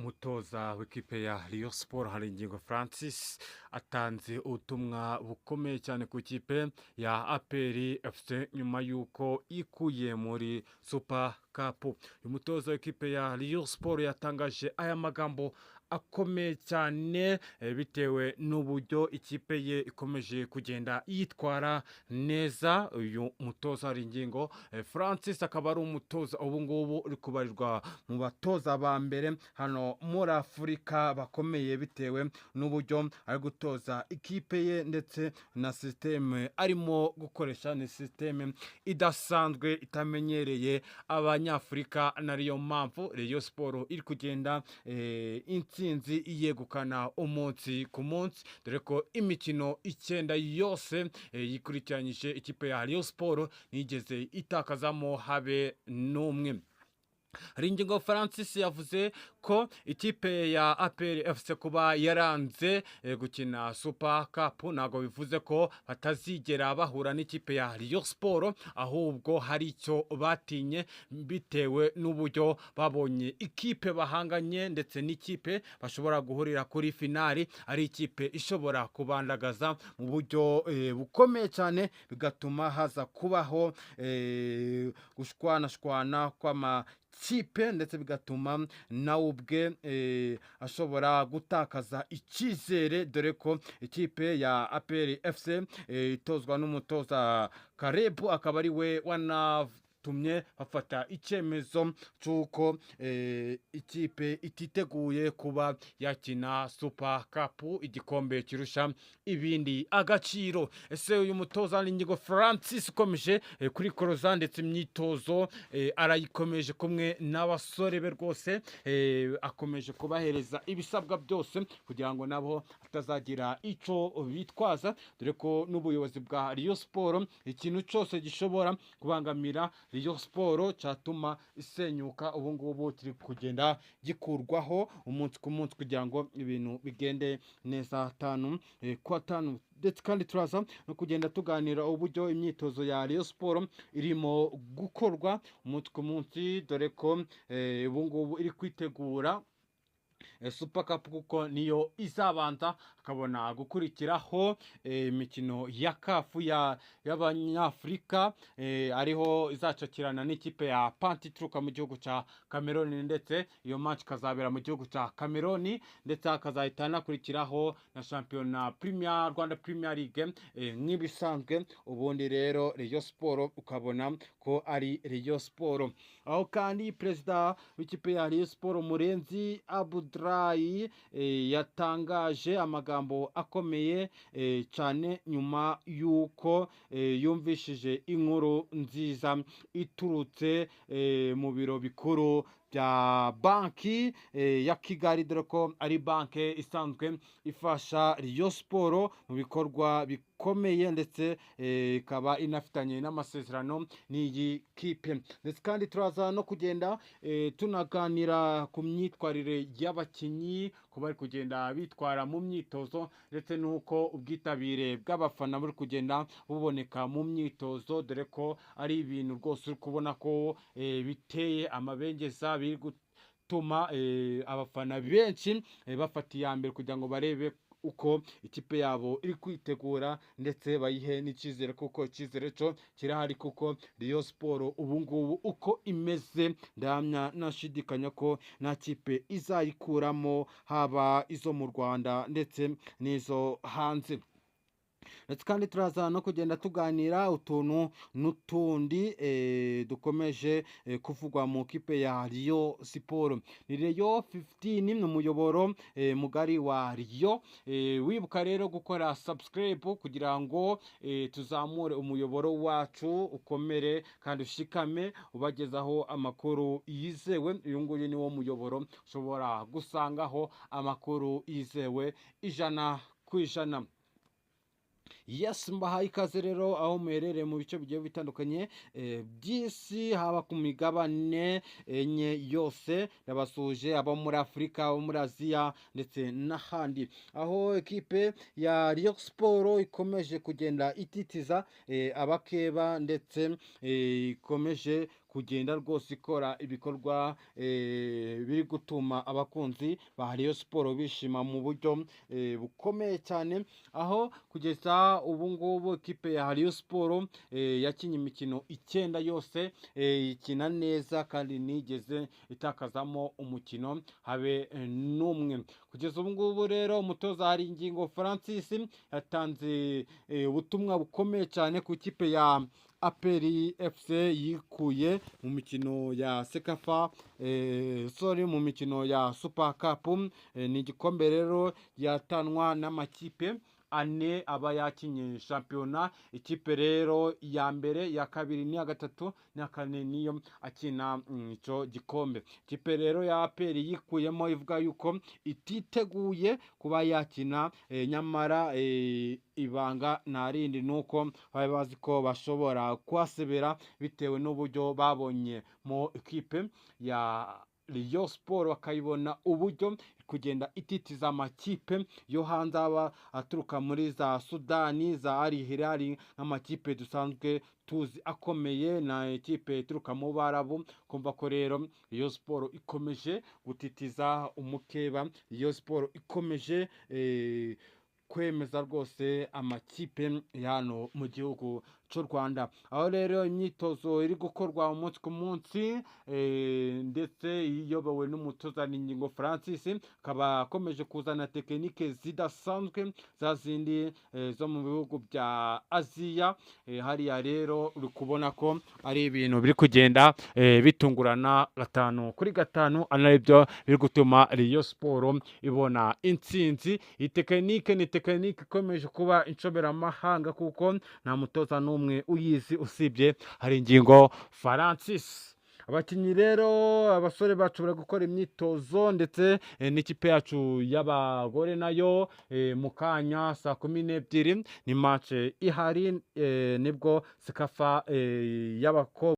Umutoza w'ikipe ya Rayon Sports Haringingo Francis atanze ubutumwa bukomeye cyane ku ikipe ya APR FC nyuma y'uko ikuye muri Super Cup. Uyu mutoza w'ikipe ya Rayon Sports yatangaje aya magambo akomeye cyane bitewe n'uburyo ikipe ye ikomeje kugenda yitwara neza. Uyu mutoza Haringingo Francis akaba ari umutoza ubu ngubu uri kubarirwa mu batoza ba mbere hano muri Afurika bakomeye, bitewe n'uburyo ari gutoza ikipe ye ndetse na système arimo gukoresha. Ni système idasanzwe itamenyereye Abanyafurika, nariyo mpamvu Rayon Sports iri kugenda intsinzi yegukana umunsi ku munsi, dore ko imikino 9 yose yikurikiranyije ikipe ya Rayon Sports ntiyigeze itakazamo habe n'umwe. Haringingo Francis yavuze ko ikipe ya APR FC kuba yaranze gukina Super Cup ntabwo bivuze ko batazigera bahura n'ikipe ya Rayon Sports, ahubwo hari icyo batinye bitewe n'uburyo babonye ikipe bahanganye ndetse n'ikipe bashobora guhurira kuri finali ari ikipe ishobora kubandagaza mu buryo bukomeye cyane, bigatuma haza kubaho gushwanashwana kw'amakipe, ndetse bigatuma nawe ubwe ashobora gutakaza icyizere, dore ko ikipe ya APR FC itozwa n'umutoza Karebu, akaba ari we wanatumye bafata icyemezo cy'uko ikipe ititeguye kuba yakina Super Cup, igikombe kirusha ibindi agaciro. Ese uyu mutoza Haringingo Francis ukomeje kurikoroza, ndetse imyitozo arayikomeje kumwe n'abasore be rwose, akomeje kubahereza ibisabwa byose kugira ngo nabo hatazagira icyo bitwaza, dore ko n'ubuyobozi bwa Rayon Sports ikintu cyose gishobora kubangamira Rayon Sports cyatuma isenyuka ubu ngubu kiri kugenda gikurwaho umunsi ku munsi kugira ngo ibintu bigende neza tanu kwa tanu. Ndetse kandi turaza no kugenda tuganira uburyo imyitozo ya Rayon Sports irimo gukorwa umunsi ku munsi, dore ko ubu ngubu iri kwitegura Super Cup, kuko niyo izabanza akabona gukurikiraho imikino ya CAF y'Abanyafurika, ariho izacakirana n'ikipe ya Panti ituruka mu gihugu cya Cameroon, ndetse iyo match ikazabera mu gihugu cya Cameroon, ndetse hakazahita hanakurikiraho na shampiyona Premier, Rwanda Premier League nk'ibisanzwe. Ubundi rero Rayon Sports ukabona ko ari Rayon Sports. Aho kandi perezida w'ikipe ya Rayon Sports Murenzi Abudulayi yatangaje amagambo akomeye cyane nyuma y'uko yumvishije inkuru nziza iturutse mu biro bikuru bya Banki ya Kigali, dore ko ari banki isanzwe ifasha Rayon Sports mu bikorwa bikomeye, ndetse ikaba inafitanye n'amasezerano n'iyi kipe. Ndetse kandi turaza no kugenda tunaganira ku myitwarire y'abakinnyi, ko bari kugenda bitwara mu myitozo, ndetse n'uko ubwitabire bw'abafana buri kugenda buboneka mu myitozo, dore ko ari ibintu rwose uri kubona ko biteye amabengeza, biri gutuma abafana benshi bafata iya mbere kugira ngo barebe uko ikipe yabo iri kwitegura, ndetse bayihe n'icyizere, kuko icyizere cyo kirahari, kuko Rayon Sports ubu ngubu uko imeze ndahamya nashidikanya ko nta kipe izayikuramo, haba izo mu Rwanda ndetse n'izo hanze. Ndetse kandi turaza no kugenda tuganira utuntu n'utundi dukomeje kuvugwa mu kipe ya Rayon Sports. Ni Rayon 15, ni umuyoboro mugari wa Rayon. Wibuka rero gukora subscribe kugira ngo tuzamure umuyoboro wacu ukomere kandi ushikame, ubagezaho amakuru yizewe. Uyu nguyu ni wo muyoboro ushobora gusangaho amakuru yizewe 100%. Yes, mbahaye ikaze rero aho muherereye mu bice bigiye bitandukanye by'isi, haba ku migabane enye yose. Ndabasuhuje abo muri Afurika, abo muri Aziya ndetse n'ahandi, aho ekipe ya Rayon Sports ikomeje kugenda ititiza abakeba, ndetse ikomeje kugenda kugenda rwose ikora ibikorwa biri gutuma abakunzi ba Rayon Sport bishima mu buryo bukomeye cyane, aho kugeza ubu ngubu ikipe ya Rayon Sport yakinnye imikino 9 yose, ikina neza kandi nigeze itakazamo umukino habe n'umwe. Kugeza ubu ngubu rero umutoza Haringingo Francis yatanze ubutumwa bukomeye cyane ku ikipe ya APR FC yikuye mu mikino ya CECAFA, sorry, mu mikino ya Super Cup. Ni igikombe rero yatanwa n'amakipe 4 aba yakinye shampiyona. Ikipe rero ya mbere, ya kabiri n'iya gatatu n'iya kane niyo akina icyo gikombe. Ikipe rero ya APR yikuyemo ivuga yuko ititeguye kuba yakina, nyamara ibanga nta rindi nuko bari bazi ko bashobora kuhasebera bitewe n'uburyo babonye mu ikipe ya Rayon Sport, bakayibona uburyo kugenda ititiza amakipe yo hanze aba aturuka muri za Sudani, za Al Hilal, nk'amakipe dusanzwe tuzi akomeye, na ikipe ituruka mu Barabu. Kumva ko rero Rayon Sport ikomeje gutitiza umukeba, Rayon Sport ikomeje kwemeza rwose amakipe ya hano mu gihugu cy'u Rwanda, aho rero imyitozo iri gukorwa umunsi ku munsi, ndetse iyobowe n'umutoza Haringingo Francis, akaba akomeje kuzana tekinike zidasanzwe za zindi zo mu bihugu bya Aziya. Hariya rero uri kubona ko ari ibintu biri kugenda bitungurana 5 kuri 5, ari byo biri gutuma Rayon Sport ibona intsinzi. Iyi tekinike ni tekinike ikomeje kuba inshoberamahanga kuko nta mutoza n'umwe uyizi usibye Haringingo Francis. Abakinnyi rero, abasore bacu bari gukora imyitozo, ndetse n'ikipe yacu y'abagore nayo mu kanya saa 12 ni match ihari, nibwo CECAFA y'abakobwa.